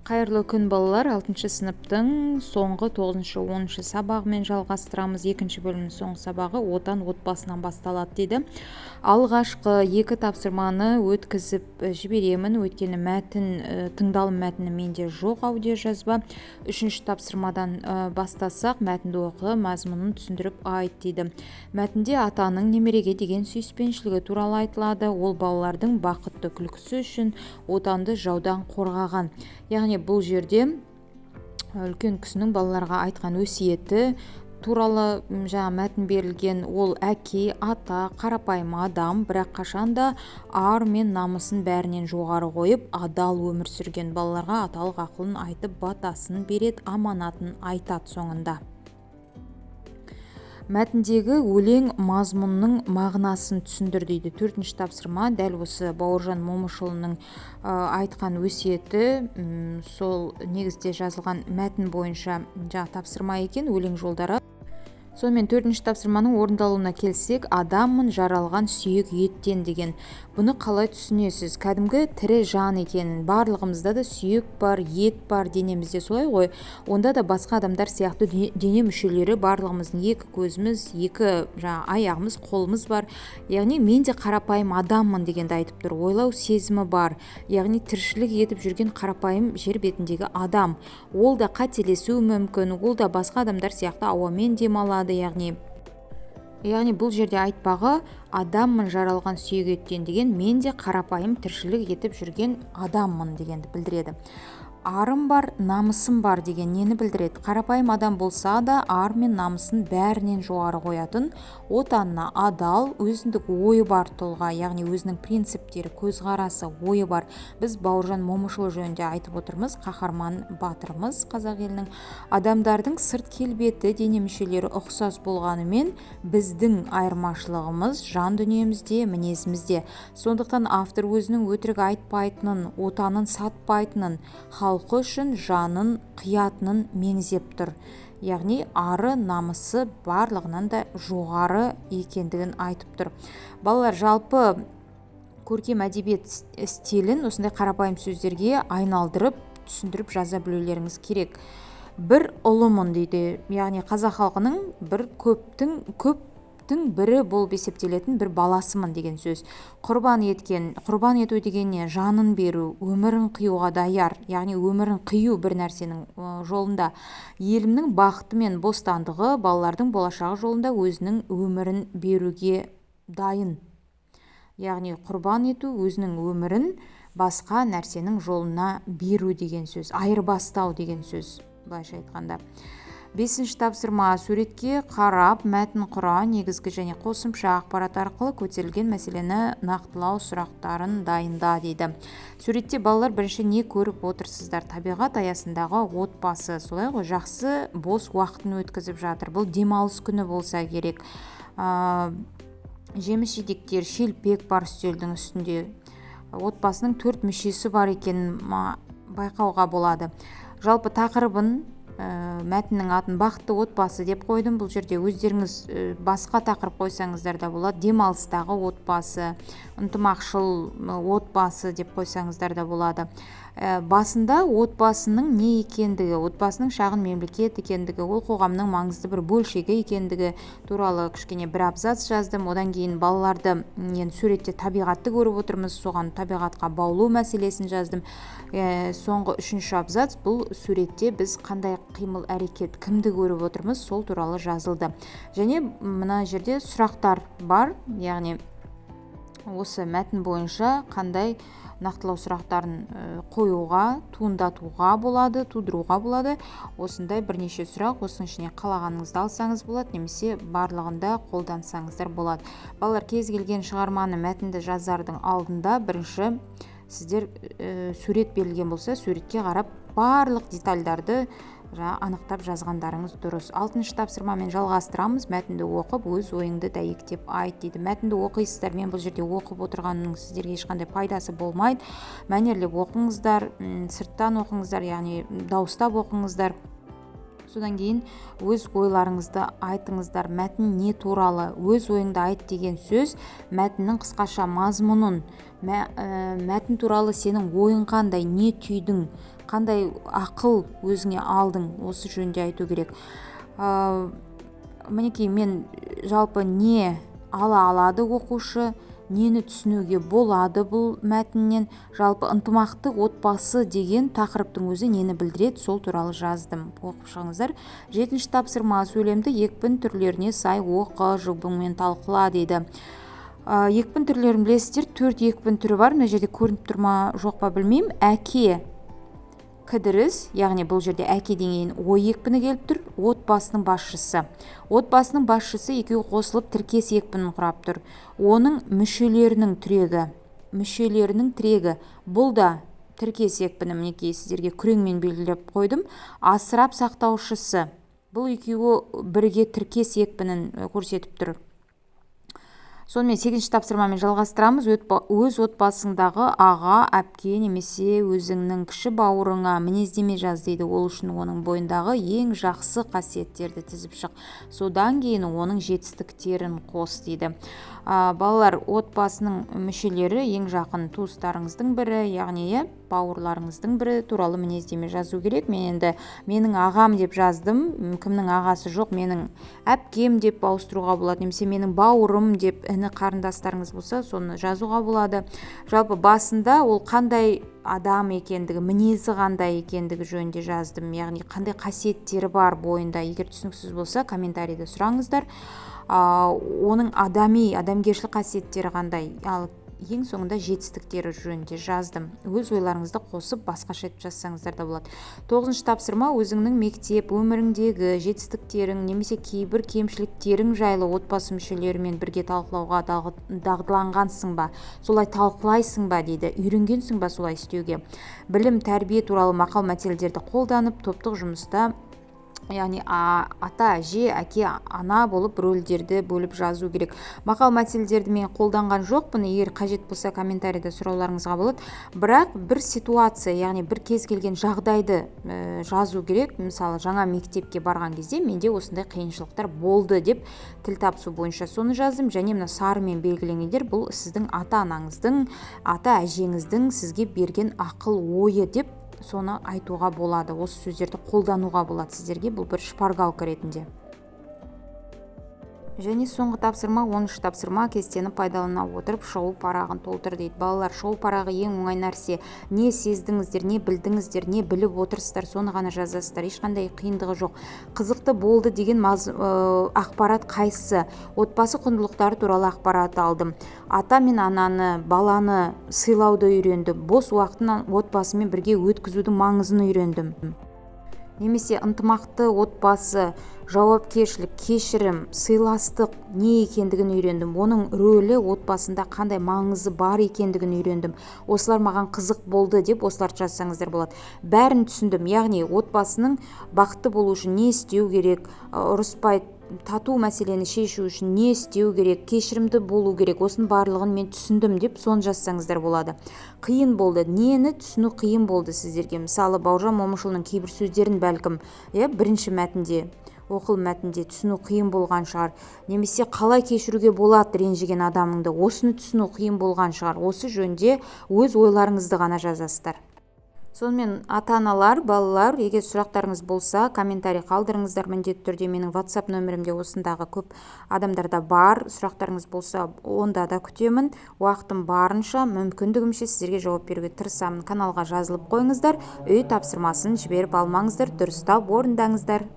Қайырлы күн, балалар! Алтыншы сыныптың соңғы, тоғызыншы, 10-шы сабағымен жалғастырамыз. Екінші бөлімнің соңғы сабағы «Отан отбасынан басталады» дейді. Алғашқы екі тапсырманы өткізіп жіберемін, өйткені мәтін, тыңдалым мәтіні менде жоқ, аудиожазба. Үшінші тапсырмадан бастасақ, мәтінді оқы, мазмұнын түсіндіріп айт дейді. Мәтінде атаның немереге деген сүйіспеншілігі туралы айтылады. Ол балалардың бақытты күлкісі үшін отанды жаудан қорғаған. Яғни бұл жерде үлкен кісінің балаларға айтқан өсиеті туралы жаңа мәтін берілген. Ол әке, ата, қарапайым адам, бірақ қашанда ар мен намысын бәрінен жоғары қойып, адал өмір сүрген. Балаларға аталық ақылын айтып, батасын береді, аманатын айтады. Соңында мәтіндегі өлең мазмұнының мағынасын түсіндір дейді. Төртінші тапсырма дәл осы Бауыржан Момышұлының айтқан өсиеті, сол негізде жазылған мәтін бойынша жаңа тапсырма екен, өлең жолдары. Сонымен, төртінші тапсырманың орындалуына келсек, «Адаммын жаралған сүйек еттен» деген. Бұны қалай түсінесіз? Кәдімгі тірі жан екенін. Барлығымызда да сүйек бар, ет бар денемізде, солай ғой? Онда да басқа адамдар сияқты дене мүшелері, барлығымыздың екі көзіміз, екі жаңа аяғымыз, қолымыз бар. Яғни мен де қарапайым адаммын дегенді айтып тұр. Ойлау сезімі бар, яғни тіршілік етіп жүрген қарапайым жер бетіндегі адам. Ол да қателесуі мүмкін, ол да басқа адамдар сияқты ауамен демалады. Яғни бұл жерде айтпағы, «адаммын жаралған сүйек еттен» деген, мен де қарапайым тіршілік етіп жүрген адаммын дегенді білдіреді. «Арым бар, намысым бар» деген нені білдіреді? Қарапайым адам болса да, ар мен намысын бәрінен жоғары қоятын, отанына адал, өзіндік ойы бар тұлға, яғни өзінің принциптері, көзқарасы, ойы бар. Біз Бауыржан Момышұлы жөнінде айтып отырмыз, қаһарман батырымыз қазақ елінің. Адамдардың сырт келбеті, дене мүшелері ұқсас болғанымен, біздің айырмашылығымыз жан дүниемізде, мінезімізде. Сондықтан автор өзінің өтірік айтпайтынын, отанын сатпайтынын, халқы үшін жанын қиятынын меңзеп тұр. Яғни ары, намысы барлығынан да жоғары екендігін айтып тұр. Балалар, жалпы көркем әдебиет стилін осындай қарапайым сөздерге айналдырып, түсіндіріп жаза білулеріңіз керек. «Бір ұлымын» дейді, яғни қазақ халқының бір көптің бірі болып есептелетін бір баласымын деген сөз. Құрбан еткен, құрбан ету деген не? Жанын беру, өмірін қиюға даяр, яғни өмірін қию бір нәрсенің жолында. Елімнің бақыты мен бостандығы, балалардың болашағы жолында өзінің өмірін беруге дайын. Яғни құрбан ету — өзінің өмірін басқа нәрсенің жолына беру деген сөз, айырбастау деген сөз былайша айтқанда. Бесінші тапсырма: суретке қарап мәтін құра, негізгі және қосымша ақпарат арқылы көтерілген мәселені нақтылау сұрақтарын дайында дейді. Суретте, балалар, бірінші не көріп отырсыздар? Табиғат аясындағы отбасы, солай ғой? Жақсы бос уақытын өткізіп жатыр. Бұл демалыс күні болса керек. Жеміс жидектер, шелпек бар үстелдің үстінде. Отбасының төрт мүшесі бар екенін байқауға болады. Жалпы тақырыбын, мәтіннің атын «Бақытты отбасы» деп қойдым. Бұл жерде өздеріңіз басқа тақырып қойсаңыздар да болады: «Демалыстағы отбасы», «Ынтымақшыл отбасы» деп қойсаңыздар да болады. Басында отбасының не екендігі, отбасының шағын мемлекет екендігі, ол қоғамның маңызды бір бөлшегі екендігі туралы кішкене бір абзац жаздым. Одан кейін балаларды, енді суретте табиғатты көріп отырмыз, соған, табиғатқа баулу мәселесін жаздым. Соңғы үшінші абзац, бұл суретте біз қандай қимыл әрекет, кімді көріп отырмыз, сол туралы жазылды. Және мына жерде сұрақтар бар, яғни осы мәтін бойынша қандай нақтылау сұрақтарын қоюға, туындатуға болады, тудыруға болады. Осындай бірнеше сұрақ, осының ішінен қалағаныңызды алсаңыз болады немесе барлығында қолдансаңыздар болады. Балалар, кез келген шығарманы, мәтінді жазардың алдында бірінші сіздер сурет берілген болса, суретке қарап, барлық детальдарды жаңа анықтап жазғандарыңыз дұрыс. Алтыншы тапсырмамен жалғастырамыз. Мәтінді оқып, өз ойыңды дәйектеп айт дейді. Мәтінді оқисыздар. Мен бұл жерде оқып отырғанның сіздерге ешқандай пайдасы болмайды. Мәнерлеп оқыңыздар, сырттан оқыңыздар, яғни дауыстап оқыңыздар. Содан кейін өз ойларыңызды айтыңыздар. Мәтін не туралы? Өз ойыңды айт деген сөз мәтіннің қысқаша мазмұнын, мәтін туралы сенің ойың қандай, не түйдің, қандай ақыл өзіңе алдың, осы жөнінде айту керек. Мінекей, мен жалпы не ала алады оқушы, нені түсінуге болады бұл мәтіннен, жалпы ынтымақты отбасы деген тақырыптың өзі нені білдіреді, сол туралы жаздым. Оқып шығыңыздар. 7-ші тапсырма. Сөйлемді екпін түрлеріне сай оқы, жұбыңмен талқыла дейді. Екпін түрлерін білесіздер, 4 екпін түрі бар. Мына жерде көрініп тұр ма, жоқ па білмеймін. Әке кідіріс, яғни бұл жерде әке деген ой екпіні келіп тұр. Отбасының басшысы. Отбасының басшысы екеуі қосылып тіркес екпінін құрап тұр. Оның мүшелерінің тірегі. Мүшелерінің тірегі. Бұл да тіркес екпіні, мінекей сіздерге күреңмен белгілеп қойдым. Асырап сақтаушысы. Бұл екеуі бірге тіркес екпінін көрсетіп тұр. Сонымен 8-ші тапсырмамен жалғастырамыз. Өз отбасыңдағы аға, әпке немесе өзіңнің кіші бауырыңа мінездеме жаз дейді. Ол үшін оның бойындағы ең жақсы қасиеттерді тізіп шық. Содан кейін оның жетістіктерін қос дейді. Балалар, отбасының мүшелері ең жақын туыстарыңыздың бірі, яғни бауырларыңыздың бірі туралы мінездеме жазу керек. Мен енді менің ағам деп жаздым. Кімнің ағасы жоқ, менің әпкем деп ауыстыруға болады, немесе менің бауырым деп іні қарындастарыңыз болса, соны жазуға болады. Жалпы басында ол қандай адам екендігі, мінезі қандай екендігі жөнінде жаздым, яғни қандай қасиеттері бар бойында. Егер түсініксіз болса, комментарийде сұраңыздар. Оның адами, адамгершілік қасиеттері қандай, ал ең соңында жетістіктері жөнінде жаздым. Өз ойларыңызды қосып басқаша етіп жазсаңыздар да болады. 9-шы тапсырма. Өзіңнің мектеп өміріңдегі жетістіктерің немесе кейбір кемшіліктерің жайлы отбасы мүшелерімен бірге талқылауға дағдыланғансың ба? Солай талқылайсың ба дейді. Үйренгенсің ба солай істеуге? Білім, тәрбие туралы мақал мәтелдерді қолданып, топтық жұмыста, яғни ата, әже, әке, ана болып рөлдерді бөліп жазу керек. Мақал мәтелдерді мен қолданған жоқпын. Егер қажет болса, комментарийде сұрауларыңызға болады. Бірақ бір ситуация, яғни бір кез келген жағдайды жазу керек. Мысалы, жаңа мектепке барған кезде менде осындай қиыншылықтар болды деп тіл табысу бойынша соны жаздым. Және мына сарымен белгіленгендер бұл сіздің ата-анаңыздың, ата-әжеңіздің сізге берген ақыл ойы деп соны айтуға болады. Осы сөздерді қолдануға болады сіздерге, бұл бір шпаргалка ретінде. Және соңғы тапсырма, 13 тапсырма. Кестені пайдалана отырып шығу парағын толтыр дейді. Балалар, шығу парағы ең оңай нәрсе. Не сездіңіздер, не білдіңіздер, не біліп отырсыздар, соны ғана жазасыздар. Ешқандай қиындығы жоқ. Қызықты болды деген ақпарат қайсысы? Отбасы құндылықтары туралы ақпарат алдым. Ата мен ананы, баланы сыйлауды үйрендім. Бос уақытын отбасымен бірге өткізудің маңызын үйрендім. Немесе ынтымақты отбасы, жауапкершілік, кешірім, сыйластық не екендігін үйрендім. Оның рөлі отбасында қандай маңызы бар екендігін үйрендім. Осылар маған қызық болды деп осыларды жазсаңыздар болады. Бәрін түсіндім. Яғни отбасының бақытты болу үшін не істеу керек, ұрыспай тату мәселені шешу үшін не істеу керек, кешірімді болу керек, осының барлығын мен түсіндім деп соны жазсаңыздар болады. Қиын болды. Нені түсіну қиын болды сіздерге? Мысалы, Бауыржан Момышұлының кейбір сөздерін бәлкім, бірінші мәтінде, оқылым мәтінде түсіну қиын болған шығар. Немесе қалай кешіруге болады ренжіген адамыңды, осыны түсіну қиын болған шығар. Осы жөнінде өз ойларыңызды ғана жазасыздар. Сонымен ата-аналар, балалар, егер сұрақтарыңыз болса, комментарий қалдырыңыздар. Міндетті түрде менің WhatsApp нөмірімде осындағы көп адамдарда бар. Сұрақтарыңыз болса, онда да күтемін. Уақытым барынша, мүмкіндігімше сіздерге жауап беруге тырысамын. Каналға жазылып қойыңыздар, үй тапсырмасын жіберіп алмаңыздар, дұрыстап орындаңыздар.